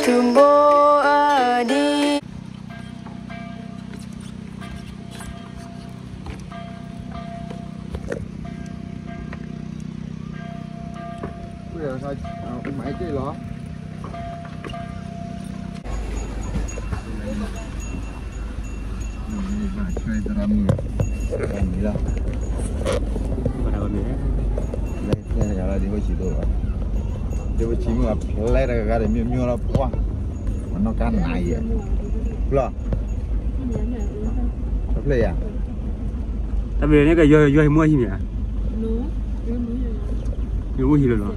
သုးဘိအဒံ မၤတ့ၢ်လီၤ. မ့ၢ်လီၤ လဲၤလဲၤယၤလီၤ ဒ်ဟိဆံးဒိၣ်ဘၣ်, ဒ်ဟိဆံးမုၢ်အဖျဲတဂၤဂၤဒီး မ့ၢ်မ့ၢ်လီၤပှၢ်, မနီၢ်ကါနၤယဲၢ်, ဘျီ, အဖျဲယၤ, တၢ်ဘၣ်န့ၣ်ကယီယီဟံးမူဟံးမ့ၢ်ဧါ, ယမူဟံးလီၤလီၤ,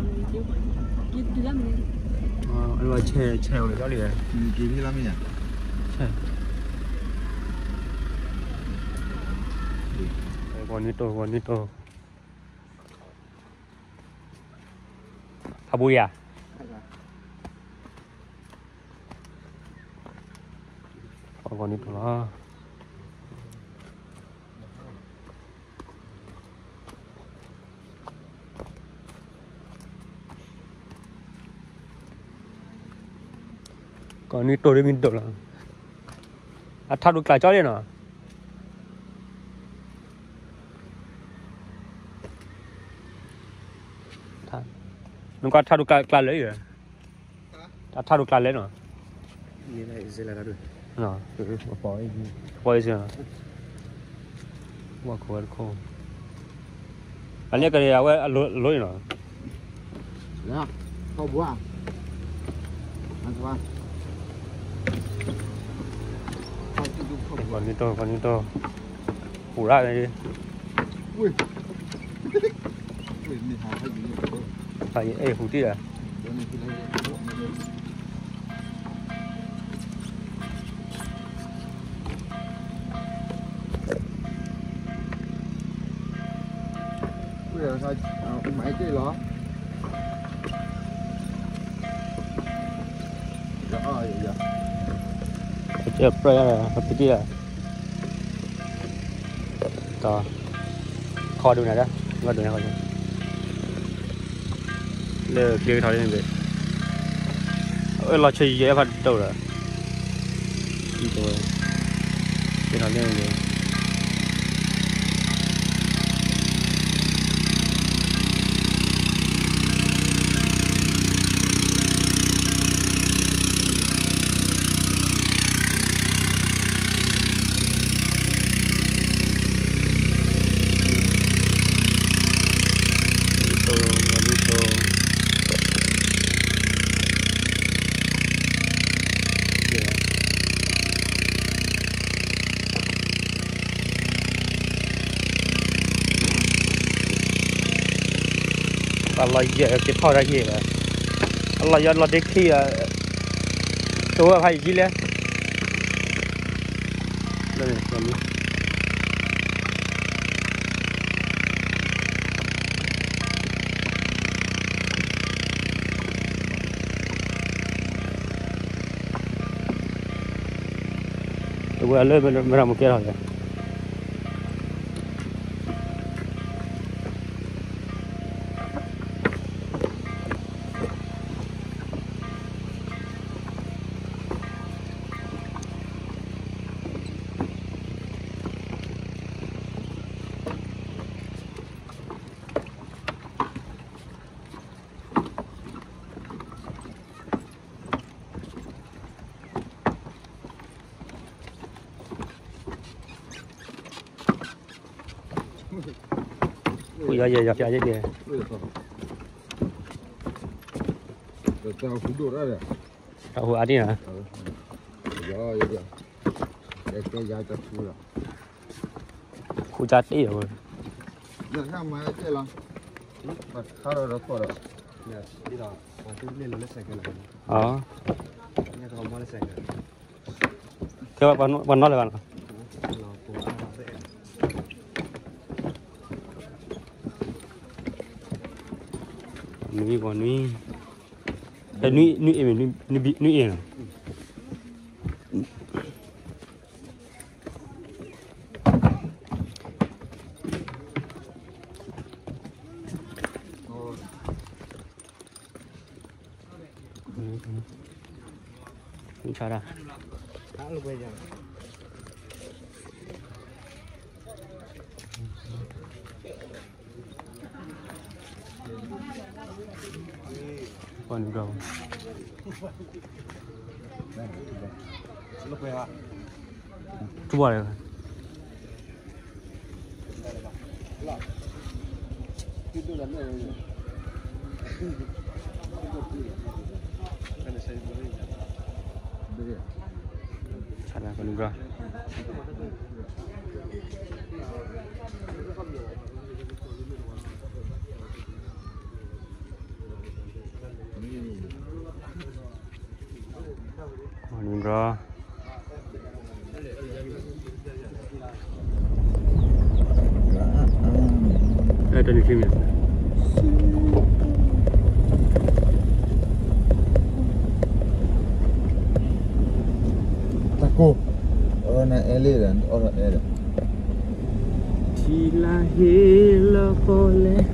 အဆဲးဆဲးအိၣ်လီၤလံ, ဂီၤနွံတိၢ် ဂီၤနွံတိၢ်, ဖးဘူယၤ, ဂီၤနွံတိၢ်လီၤ. ကီးနွံတိၢ်ဒ်မ့ၢ်ဒိၣ်လီၤ, အထါဒိၣ်ကျးကၠီလံနီၤ, နကွၢ်ထါဒိၣ်ကျးလၢ, အထါဒိၣ်ကျးလဲၣ်နီၤ, ပီၣ်အံၤ, ဝဲခိၣ်ဝဲတခိၣ်, အလၢကန့ၣ်အဝဲအလိၤအလိၤန့ၣ်နီၤ, ပူၤရၣ်န့ၣ်, အဲၣ်ဟူးတံၢ်ဒီး မၤတ့ၢ်လီၤ, ကဲပြၢယၤ ပတံၢ်လီၤ, ခီဒုးနၤဒီး ခီဒုးနၤ လၢကျ့ကထီၣ်လၢန့ၣ်ဘၣ်, အလီၤဆၢယဲၢ်ဖးဒိၣ်ဒီး, ကျ့ထီၣ်လၢန့ၣ်ဘၣ်. ပှၤလီၤယဲၢ်က့ၤထီၣ်တၢ်ယဲၢ်ဘၣ်, အလီၤယီၤလီၤဒ့ခံဂၤ, တဝဲဖးယံာ်လဲၣ်. တဝဲလၢမရၤမူကဲထီၣ်လဲၣ်. ယီၤယဲၢ်ယီၤယဲၢ်ယဲၢ်, တၢ်ဟူးအါဒံးနီၤ, ဟူးကၢတ့ၢ်အီၤ, ကဲပှၤနီၣ်လၢၤဘၣ်နီၤ, နွံပှၤနွံ, နွံအ့ၣ်မ့ၢ်, နွံအ့ၣ်နီၤ. အ ဆါဒၣ် ပှၤနုၤဒီး ထူၣ်ဘၣ်လဲၣ် ဆါဒၣ်ပှၤနုၤဒီး ပှၤနုၤဒီး အဲ တနံၤခံမံၤ တၢ်ကိၢ် အဝဲနအဲၣ်လံဒီး အီၣ်ဒီးအဲၣ်ဒီး ထံလၢဟ့ၣ်လၢပီၣ်လဲၣ်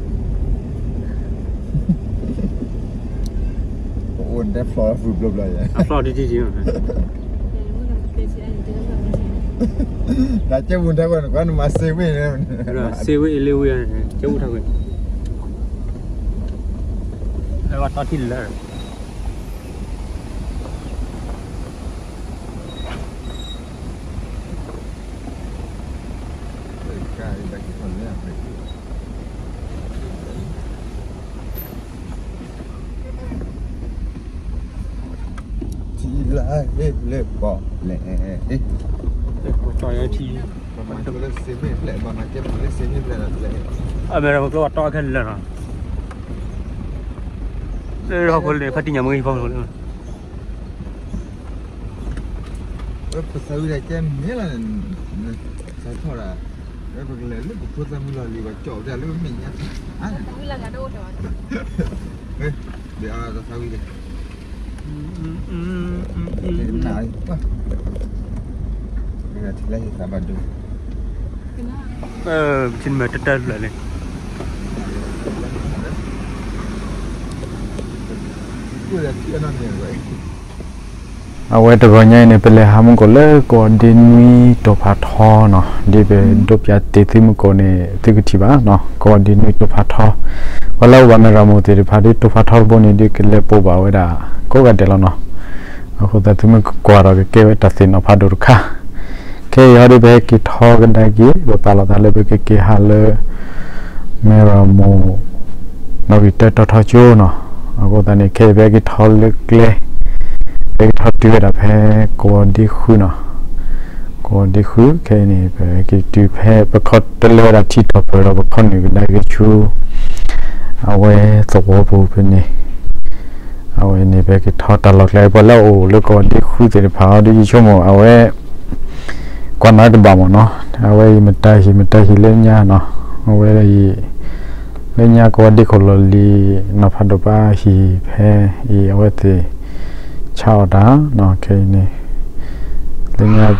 ပအိၣ်တဲဖျီၣ်ဖုဘျီဘျီယဲ အဖျီၣ်တံၢ်တံၢ်တံၢ် တၢ်ကဲဝူၤထဲဝဲနကွၢ်နမၤစ့ဝ့ၢ်န့ၣ် စ့ဝ့ၢ်အ့လ့ဝ့ၢ် ကဲဝူၤထဲဝဲ အဲဝဲတီထံလၢ ထံလၢဟ့ၣ်လၢပီၣ်လဲၣ် တီထံ အမဲရကၤကျိဝဲတီခဲလၢာ်နီၤ လၢဟီၣ်ခိၣ်လၢဖးတံၢ်ညါမ့ၢ်ဟံၣ်ဖီခိၣ်လၢ ပသးဝံၣ်ဒၣ်ကဲမ့ၢ်လီၤန့ၣ် စးထီၣ်ဒၣ် ပကလဲၤလၢပဖိသၣ်မုၢ်လီၤလံၤ ပကၠီၣ်ဝဲဒၣ်လၢမဲာ်ညါ ဒီးအသးဝံၣ်ဒၣ် နၤ ထံလၢဟ့ၣ်သးဘၣ်ဒိ ပထံၣ်မဲာ်တၢ်တၢ်လၢာ်လံ အဝဲတဂီၤညါအံၤန့ၣ် ပလဲၤဟးမူကိးလၢကဝီၤဒ့နွံတိၤဖးထီနီၤ, ဒ်ပဒိးပၠးတ့ၢ်သုမူကိးန့ၣ် သုကထံၣ်ဘၣ်နီၤ, ကဝီၤဒ့နွံတိၤဖးထီ, ပှၤလၢအအိၣ်ဘၣ်မဲၢ်ရမိၢ်သ့ၣ်တဖၣ် ဒ်တိၤဖးထီတဘိန့ၣ် ဒ်ကလဲၤပိာ်ဘၣ်ဝဲဒၣ် ကိးဂၤဒဲးလီၤနီၤ, အဃိသတးသုမ့ၢ်ကွၢ်ဒီးကကဲဝဲတၢ်သ့ၣ်နီၣ်ဖးဒိၣ်တခါ, ခဲအံၤဟီဒ်ပဟဲက့ၤထီကဒါက့ၤ ပပာ်လီၤသးလၢပကက့ၤဟးလၢ မဲၢ်ရမိၢ် နီၣ်ဂံၢ်တၢတီၤထီကၠိနီၤ, အဃိသတးန့ၣ် ခဲအံၤပဟဲက့ၤထီလၢကျဲ, ပဟဲက့ၤထီတုၤဝဲဒၣ်ဖဲကဝီၤဒ့ဃုနီၤ, ကဝီၤဒ့ဃု ခဲအံၤန့ၣ် ပဟဲက့ၤတုၤဖဲ ပခီၣ်တလဲၤဝဲဒၣ်ထံထီၣ်ပၢၢ်ဒီး ပခီၣ်နုာ်ကဒါက့ၤဆူ အဝဲသဝီပူၤဖဲန့ၣ်, အဝဲန့ၣ် ပဟဲက့ၤထီတၢ်လီၢ်ကျဲ ပှၤလၢအအိၣ်လၢကဝီၤဒ့ဃုသ့ၣ်တဖၣ်အီၤ ဒ်ယဆိကမိၣ် အဝဲ ကွၢ်နၤတဘၣ်မ့ၢ်နီၤ, အဝဲအံၤမတၤဟံၣ် မတၤဟံၣ်လၢညါနီၤ, အဝဲအံၤ လၢညါကဝီၤဒ့ခိၣ်လီၢ်လံၤ နီၢ်ဖးဒိၣ်ပၢ်ဟံၣ်ဖဲအံၤ အဝဲသ့ၣ်ဆါအီၣ်တၢ်နီၤ, ခဲအံၤန့ၣ် လၢညါ ဒီး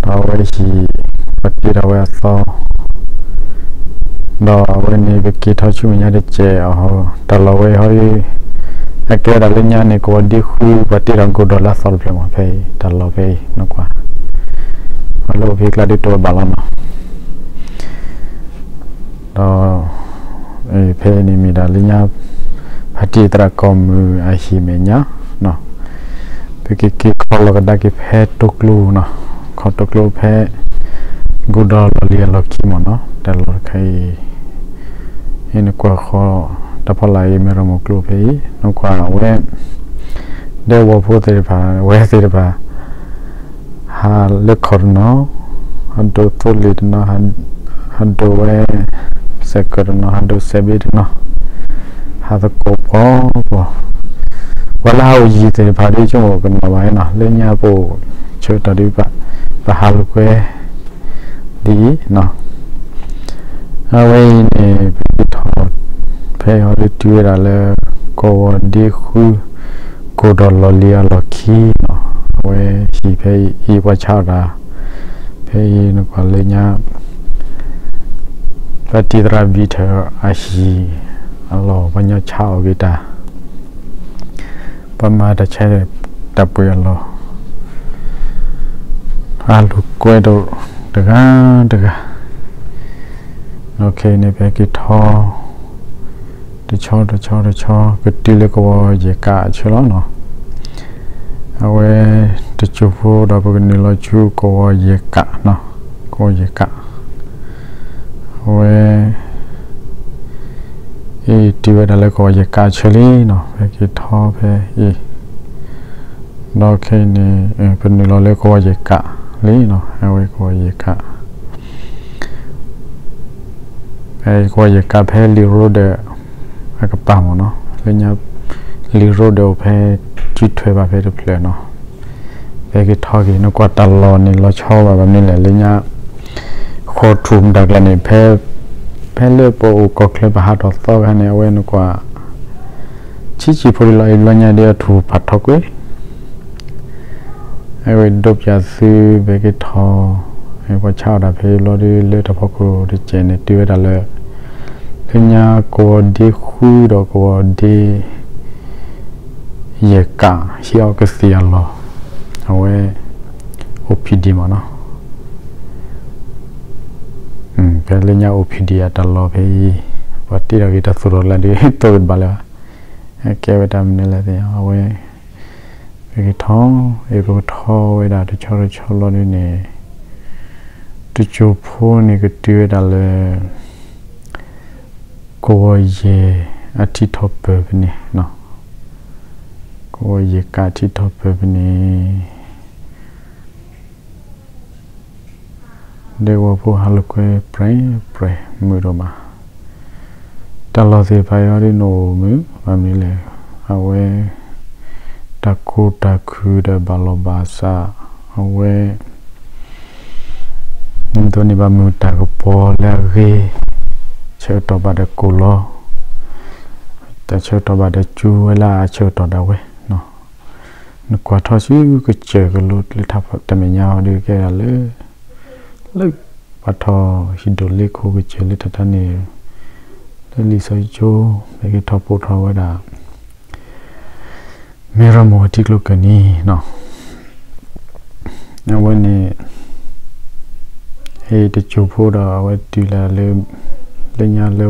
အဝဲဟံၣ် ပှၤတ့ထီၣ်ဝဲအသီ ဒီးအဝဲန့ၣ် ပက့ၤထီၣ်ဆူမဲာ်ညါတစဲးအီၤ တၢ်လီၢ်ဝဲအံၤဟီဒ် အကဲဝဲဒၣ်လၢညါန့ၣ် ကဝီၤဒ့ဃု ပှၤတ့ထီၣ်ကိၢ်ဒီးလၢအသီတဖျၢၣ်မး ဖဲအံၤ တၢ်လီၢ်ဖဲအံၤ နကွၢ် ပှၤလၢအိၣ်ဖဲကျါဒ်တိၤဘၣ်လီၤနီၤ, ဒီး ဖဲအံၤန့ၣ်မ့ၢ်ဒၣ်လၢညါ ဖါတံၢ်သရၣ်ကီၢ်မုၢ်အဟံၣ်မဲာ်ညါ ပကက့ၤခီလီၤကဒါက့ၤဖဲတိကျိနီၤ, ခီတိကျိဖဲ ကိၢ်ဒီးလီၢ်လံၤအလီၢ်ခံမ့ၢ်နီၤ, တၢ်လီၢ်တခါအံၤ အံၤနကွၢ်ဃီ တၢ်ဖီလာ်အံၤ မဲၢ်ရမိၢ်ကျိဖဲအံၤ နကွၢ်အဝဲ ဒဲဝီၤဖိသ့ၣ်တဖၣ် ဝဲသ့ၣ်တဖၣ် ဟးလၢခီၣ်တနီၤ ဟးဒိးသိလ့ၣ်တနီၤ ဟးဒိးဝဲ စဲးကၢးတနီၤ ဟးဒိးစဲးဘ့တနီၤ ဟးသကိးပှီၤပှီၤ, ပှၤလၢဟးအိၣ်ယံၤသ့ၣ်တဖၣ်ဒ်ဆိကမိၣ်ကနီၤဘၣ်နီၤ လၢညါပအိၣ်ဆၢကတီၢ်ဒ် ပဟးလိာ်ကွဲ ဒ်အံၤနီၤ, အဝဲအံၤန့ၣ် ပက့ၤထီၣ် ဖဲအံၤဟီဒ်တုၤဝဲဒၣ်လၢ ကဝီၤဒ့ဃု ကိၢ်ဒီးလီၢ်လံၤအလီၢ်ခံနီၤ, အဝဲဟံၣ်ဖဲအံၤ ပှၤဆါအီၣ်တၢ် ဖဲအံၤနကွၢ်လၢညါ ဖါတံၢ်သရၣ်ဘံထၢၣ်အဟံၣ်အလီၢ် ပှၤညီဆါအီၣ်က့ၤတၢ် ပမၤတၢ်ဆါ တၢ်ပှ့ၤအလီၢ် အလူၤကွဲဒီးတဂၤတဂၤ, ဒီးခဲအံၤန့ၣ် ပဟဲက့ၤထီ တဆီတဆီတဆီ ကတုၤလၢကဝီၤယဲၢ်ကးအဆၢလီၤနီၤ. အဝဲ တစိၤဖိဒီး ပကနုာ်လီၤဆူကဝီၤယဲၢ်ကးနီၤ, ကဝီၤယဲၢ်ကး အဝဲ အံၤ တုၤဝဲဒၣ်လၢကဝီၤယဲၢ်ကးအဆၢလံနီၤ, ပဟဲက့ၤထီဖဲအံၤ, ဒီးခဲအံၤန့ၣ် ပနုာ်လီၤလၢကဝီၤယဲၢ်ကးလံနီၤ, အဝဲကဝီၤယဲၢ်ကး ကဝီၤယဲၢ်ကးဖဲလံာ်ရိဒၢး အကပၤမ့ၢ်နီၤ, လၢညါ လံာ်ရိဒၢးအိၣ်ဖဲ စုထွဲဘၣ်ဖဲတဖျၢၣ်နီၤ, ပဟဲက့ၤထီက့ၤ နကွၢ်တၢ်လီၢ်န့ၣ် လီၤဆီဘၣ် ဘၣ်မနုၤလဲၣ် လၢညါ ဃီထူၣ်မတၤကျါန့ၣ် ဖဲ ဖဲလၢပအိၣ်ကီၢ်ချၢ ပဟးထီၣ်သီခါန့ၣ် အဝဲနကွၢ် ဆံးဆံးဖိလံလီၤ, အံၤဘျီညါဒ်အထူၣ်ဖးထီကွံာ် အဝဲဒိးပၠးသု ပဟဲက့ၤထီ ပှၤဆါအီၣ်တၢ်ဖဲအံၤဘျီဒ် လၢတၢ်ဖီခိၣ်တစဲးန့ၣ် တုၤဝဲဒၣ်လၢ လၢညါကဝီၤဒ့ဃုဒီးကဝီၤဒ့ ယဲၢ်ကး ဟံးအီၣ်ကသံၣ်အလီၢ် အဝဲ အိၣ်ဖံးဒံး မ့ၢ်နီၤ, ဖဲလၢညါအိၣ်ဖံးဒံးအတၢ်လီၢ်ဖဲအံၤ ပှၤတ့ထီၣ်က့ၤတၢ်သိၣ်တၢ်ကျါဒီး သိၣ်ကတဘၣ်လၢၤဘၣ်, ကဲဝဲတၢ်မနုၤလဲၣ်သ့ၣ်ညါ အဝဲ ပကထီ အ့ၣ် ပကထီဝဲဒၣ်တဆီတဆီလီၤဒ်န့ၣ် တစိၤဖိန့ၣ်ကတုၤဝဲဒၣ်လၢ ကဝီၤယဲၢ်အထံထီၣ်ပၢၢ်ဖဲန့ၣ်, ကဝီၤယဲၢ်ကးထံထီၣ်ပၢၢ်ဖဲန့ၣ် ဒဲကဝီၤဖိဟးလိာ်ကွဲပြဲပြဲ မုာ်ဒိၣ်မး, တၢ်လီၢ်သ့ၣ်တဖၣ်အံၤဒ်နအိၣ်မုာ် ဘၣ်မနုၤလဲၣ်, အဝဲ တၢ်ကိၢ်တၢ်ခုၣ်ဒီးဘၣ်လီၢ်ဘၣ်စး, အဝဲ ဒ်သိးန့ၣ်ဘၣ်မုာ်တၢ်ကပီၤလၢအဂ့ၤ, ဆၢကတီၢ်ဘၣ်ဒီးကိၢ်လီၤ, တၢ်ဆၢကတီၢ်ဘၣ်ဒီးကၠူဝဲလၢအဆၢကတီၢ်ဒၣ်ဝဲ, နကွၢ်ထီၣ်ဆူကစၢၢ်ကလိလၢတၢ်မဲာ်ညါအီၤဒီး ကဲဒၣ်လၢ လၢပှၤထီၣ်ဟံၣ်ဒိၣ်လ့ခိၣ်ကစၢၢ်လၢတၢ်တၢ်န့ၣ် လၢလံာ်စီဆှံကၠိ ပကထီၣ်ပိာ်ထီၣ်ဝဲဒၣ် မ့ၢ်ရမိၢ်အထံကျိကၢၢ်နံၤနီၤ, အဝဲန့ၣ် ဟ့ၣ်တစိၤဖိဒီး အဝဲတုၤလၢ လၢညါလၢ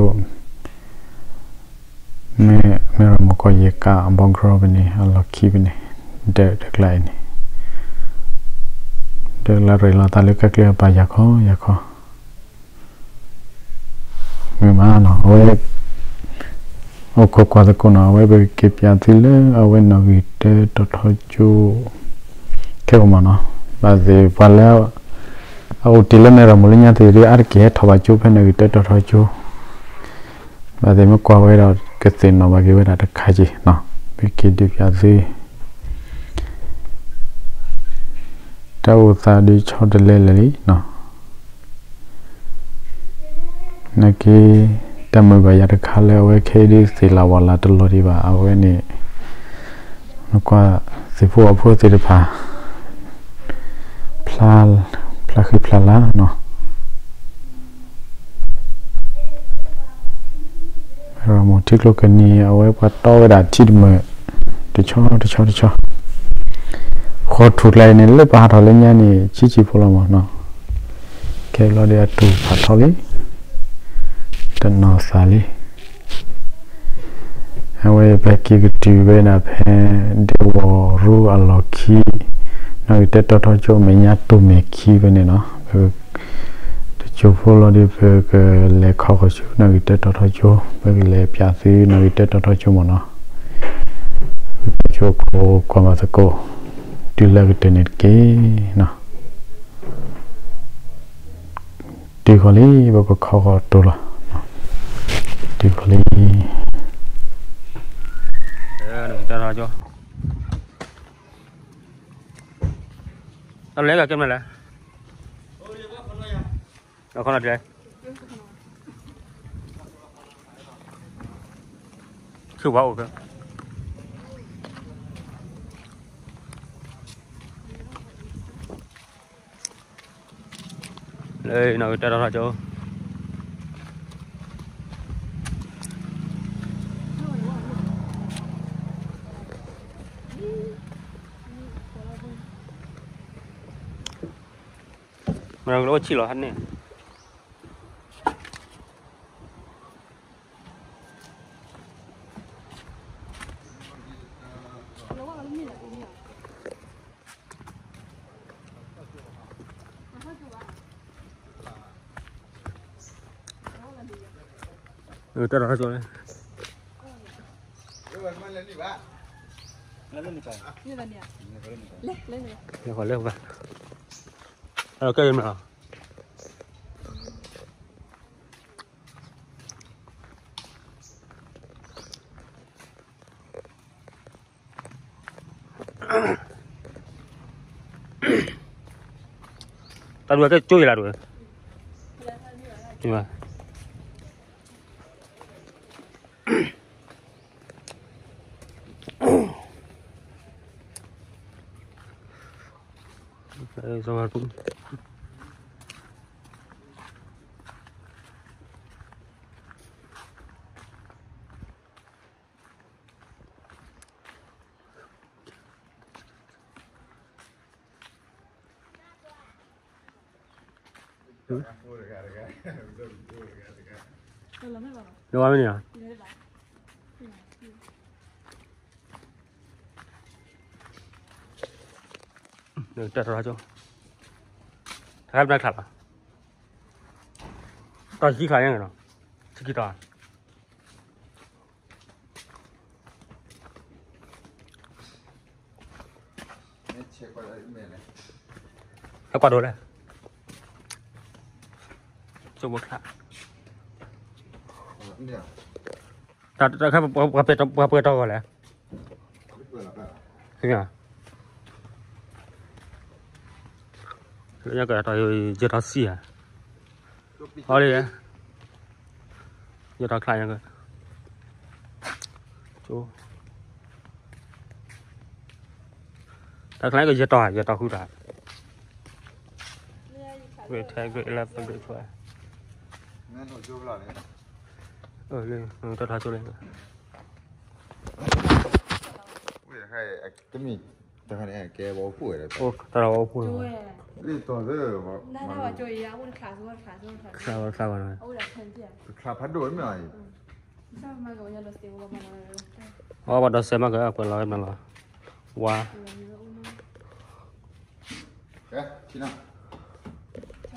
မ့ၢ်ရမိၢ်ကီၢ်ယဲၢ်ကးအဘီကရၢဖဲန့ၣ် အလီၢ်ခံဖဲန့ၣ် ဒၢးတကျါအံၤန့ၣ် ဒၢးလၢရ့ၣ်လီၤသးလၢကကျဲအပၤယၤခီယၤခီ မ့ၢ်မးနီၤ အဝဲ အိၣ်ခိးကွၢ်သကိးနီၤ အဝဲပက့ၤပၠးသုလၢအဝဲနီၣ်ဂံၢ်တၢတီၤထီကၠိ ခဲအံၤမးနီၤ ဘၣ်သ့ၣ်ပှၤလၢ အအိၣ်တ့ၢ်လၢမ့ၢ်ရမိၢ်လၢညါသ့ၣ်ဒီး အါတက့ၢ်ဟဲထီၣ်ဘၣ်ကၠိဖဲနီၣ်ဂံၢ်တၢတီၤထီကၠိ ဘၣ်သ့ၣ်မ့ၢ်ကွၢ်ဝဲဒီး ကသ့ၣ်နီၣ်ဘၣ်က့ၤဝဲဒၣ်တခါက့ၤနီၤ ပက့ၤဒုးပၠးသု တၢ်အိၣ်သးဒုးဆီတလဲလဲၣ်လံနီၤ နာ်က့ တၢ်မုာ်ဘၣ်ယၤတခါလၢအဝဲခဲအံၤဒုးသ့ၣ်လၢဝၣ်လၢတလီၤဒံးဘၣ် အဝဲန့ၣ် နကွၢ်သ့ၣ်ဖိအဖိသ့ၣ်တဖၣ် ဖျါ ဖျါဃံဖျါလၤနီၤ မ့ၢ်ရမိၢ်ထံကျိကၢၢ်နံၤ အဝဲပှၤတီဝဲဒၣ်ထံတမုာ် တဆီတဆီတဆီ ဃီထူၣ်ကျါအံၤန့ၣ် လၢပဟးထီၣ်လၢညါန့ၣ် ဆံးဆံးဖိလီၤမးနီၤ ခဲအံၤလီၤဒီးအတူၢ်ဖးထီလံ တနီၤသးလံ အဝဲပဟဲက့ၤကတုၤဝဲဒၣ်ဖဲ ဒဲဝီၤရူအလီၢ်ခံ နီၣ်ဂံၢ်တၢတီၤထီကၠိအမဲာ်ညါတိၢ်မဲာ်ခံဖဲန့ၣ်နီၤ တစိၤဖိလီၤဒီး ပကလဲၤခီဃီၤဆူနီၣ်ဂံၢ်တၢတီၤထီကၠိ ပကလဲၤပၠးသုနီၣ်ဂံၢ်တၢတီၤထီကၠိမးနီၤ ကၠိခိၣ်ကွၢ်မၤသကိး တုၤလၢကတၢၢ်န့ၣ်တက့ၢ်နီၤ တုၤဃီၤလံ ပကခီဃီၤတိၢ်လီၤ တုၤဃီၤလံ တၢ်လဲၤကကဲမလဲၣ် အခီၣ်နၢ်တဲ ခုဝါအိၣ်ဖဲ လၢနီၣ်ဂံၢ်တၢတီၤထီကၠိ လၢ မ့ၢ်ကလၢအိၣ်ဆံၣ်လီၤဟဲန့ၣ် တၢ်ထီၣ်ကၠိလဲၣ်, လဲၤဃီၤလဲၣ်ဘၣ်, အဲကဲမး တၢ်ဒိၣ်ကဲကၠိယဲလၢဒိၣ်, လၢဝါမ့ၢ်န့ၣ်, တၢ်ထီၣ်ကၠိ, တၢ်ခါဘၣ်ချးဘၣ်, တၢ်ဆံချးညါန့ၣ်လီၤ, ဆံခံတီၤ ဟဲကွၢ်ဒိးလဲၣ်, ကၠိဖိချါ, တၢ်ခဲ ပှၤပှဲၤတီၢ်ဂီၤလဲၣ်, ယဲၢ်တီၤဆံဧါ, အီလံ, ယဲၢ်တီၤချါညါက တၢ်ချါကယဲၢ်တီၤ ယဲၢ်တီၤဃုတီၤ, grade ten, grade eleven, grade twelve, တၢ်ထီၣ်ကၠိလဲၣ်, တမ့ၢ် တၢ်ဝဲပူၤဝဲ, ချါဝဲ ချါဝဲ, ချါဖးဒိၣ်မ့ၢ်အံၤ, အီ ပှၤဒီးစဲးမးက ကွဲးလီၤဝဲမးလီၤ, ဝါ,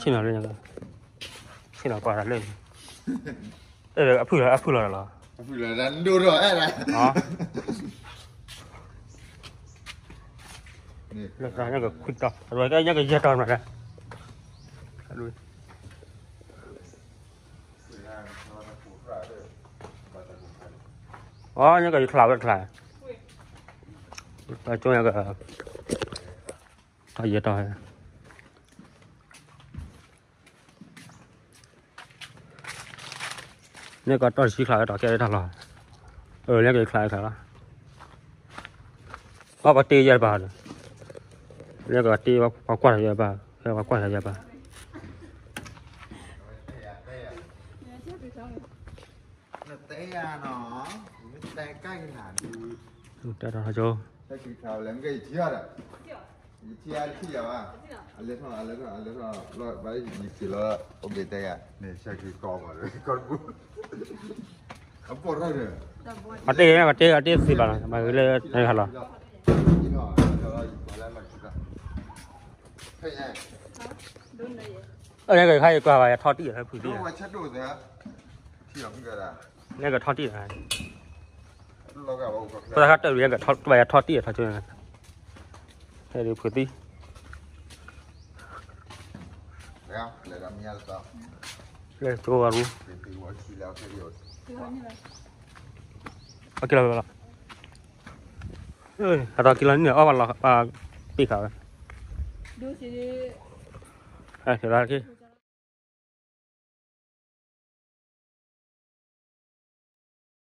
ဆ့ၣ်နီၤလၢ, ဆ့ၣ်နီၤကွၢ်တၢ်လၢ, အဖုၣ်လီၤ အဖုၣ်လီၤလီၤ, လၢညါကခွံတီၤ အဝဲကညါကယဲၢ်တီၤမး, အီ ညါကယချးဝဲချး, တၢ်ကၠိညါက တၢ်ယဲၢ်တီၤ လၢကတီၢ်တဆံချးဝဲတီၤကဲထီၣ်လီၤ, လၢကချးချးလီၤ, အီ ပှၤတ့ယဲၢ်တပၤ, လၢကတ့ ပှၤကွၢ်တၢ်ယဲၢ်ဘၣ်, ပှၤကွၢ်တၢ်ယဲၢ်ဘၣ်, နတဲယၤနီၤ, နတဲကၢ်ကနၤဒုး, တၢ်ထီၣ်ကၠိ, တၢ်ကံၤခးဝဲလၢမ့ၢ်ကယထံၣ်အီၤဒီး, ယထံၣ်အါတထံၣ်ယၤဘၣ်, အလဲၤထီၣ် အလဲၤထီၣ် အလဲၤထီၣ် လီၤဘၣ်ယက့ၤလီၤ, အိၣ်ဘ့ၣ်တဲယၤ, န့ၣ် ဆၢက့ၤကီးဘၣ်ဒီး ကီၢ်တပူၤ, အပိၢ်ထီၣ်ဒီး, အတ့ အတ့ အတ့သ့ဘၣ်လီၤ, မၤဂ့ၤလၢတၢ်ဟးလီၤ, အန့ၣ်ကခါယကွၢ်ဘၣ် ယထီၣ်တံၢ်ဖုးတံၢ်, န့ၣ်ကထီၣ်တံၢ်, ပတၢ်ခါတၢၢ် ယထီၣ်တံၢ် ထီၣ်ကၠိ, ဟဲဒုးဖုးသံ, လဲၤကၠိဂၤရူ, အက့ၤလီၤလီၤ, အသီက့ၤလီၤန့ၣ် အီၣ်ဘၣ်လီၤ ပှၤပ့ၢ်ခးဝဲ, ဟဲလီၤ